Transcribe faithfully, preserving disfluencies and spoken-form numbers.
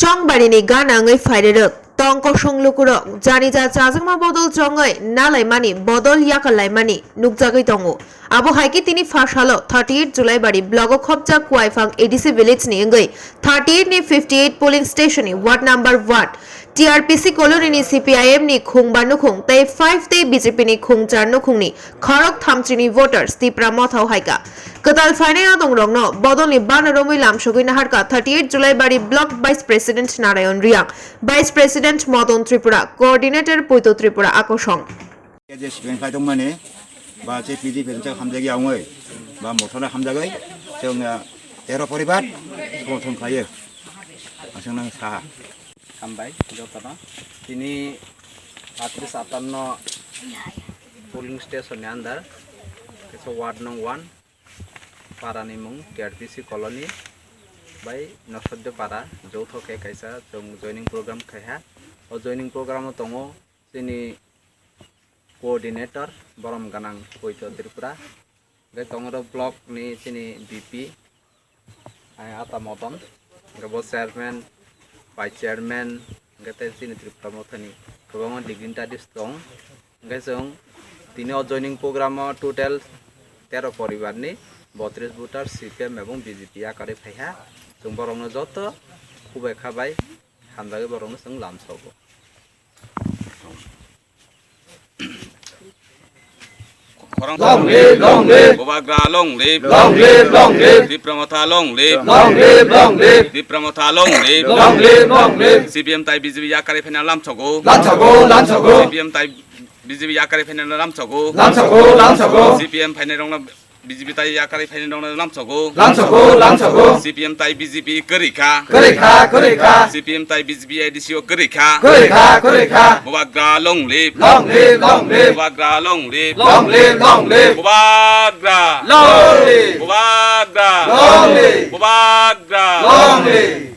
Chongbarini gana wngwi phairwrwk tong kosong lukurok, jani ja chajakma bodol chongwi nalaimani, bodol yakalaimani nukjagwi tongo. Abo hai khe tini pha salo thirty eight Julaibari block o khopjak Kuaifang A D C village ni wngwi thirty eight ni fifty eight polling station ni ward number one T R P C colony ni C P I M ni khungba nukhung tei five tei B J P ni khungchar nukhung ni khorok thamchi ni voters Tipra Motha o hai kha. Kwtal phainai adongrokno bodolni bana romwi lamsogwi naharkha thirty eight Julaibari Block Vice President Narayan Riang, Vice President Modon Tripura, Coordinator Puito Tripura Akosong. K J S beng khlai tongmani, ba che P D P ni hamjak ya wngwi, ba mothorno hamjagwi, chwng, ah, tero poribar somorthon khlaiyo. Aswk nang saha. Hambai jotono. Tini atris atanno polling station ni under, kaisa ward nong one, para ni mung T R P C colony bai Nosodde para, joutho khe kaisa chwng joining program khai ha. O joining program o tongo chini coordinator Borom Ganang Puito Tripura, hwnkhe tongo ro block ni chini B P, ai ata Modon, hwnkhe bo chairman, vice chairman, hwnkhe tei chini Tripura Mothani kwbangma dignitaries tong. Hwnkhe chwng tini o joining program o total tero poribar ni botris voter C P M ebong B J P yakarwi phaiha. Chwng borokno joto khubui kha bai hamjagwi borokno chwng lamsogo. Khorang Long live, long live. Bubagra long live. Long live, long live. Tipra Motha long live. Long live, long live. Tipra Motha long live. Long live, long live. C P M tai B J P yakarwi phaina lamsogo. Lamsogo, lamsogo. C P M tai B J P yakarwi phaina lamsogo. Lamsogo, lamsogo. C P M phainai rokno B J P tai yakarwi phainai rokno lamsogo. Lamsogo, lamsogo. C P M tai B J P kwrwi kha. Kwrwi kha, kwrwi kha. C P M tai B J P A D C o kwrwi kha. Kwrwi kha, kwrwi kha. Bubagra long live. Long live, long live. Bubagra long live. Long live, long live. Bubagra. Long live. Bubagra. Long live. Bubagra. Long live.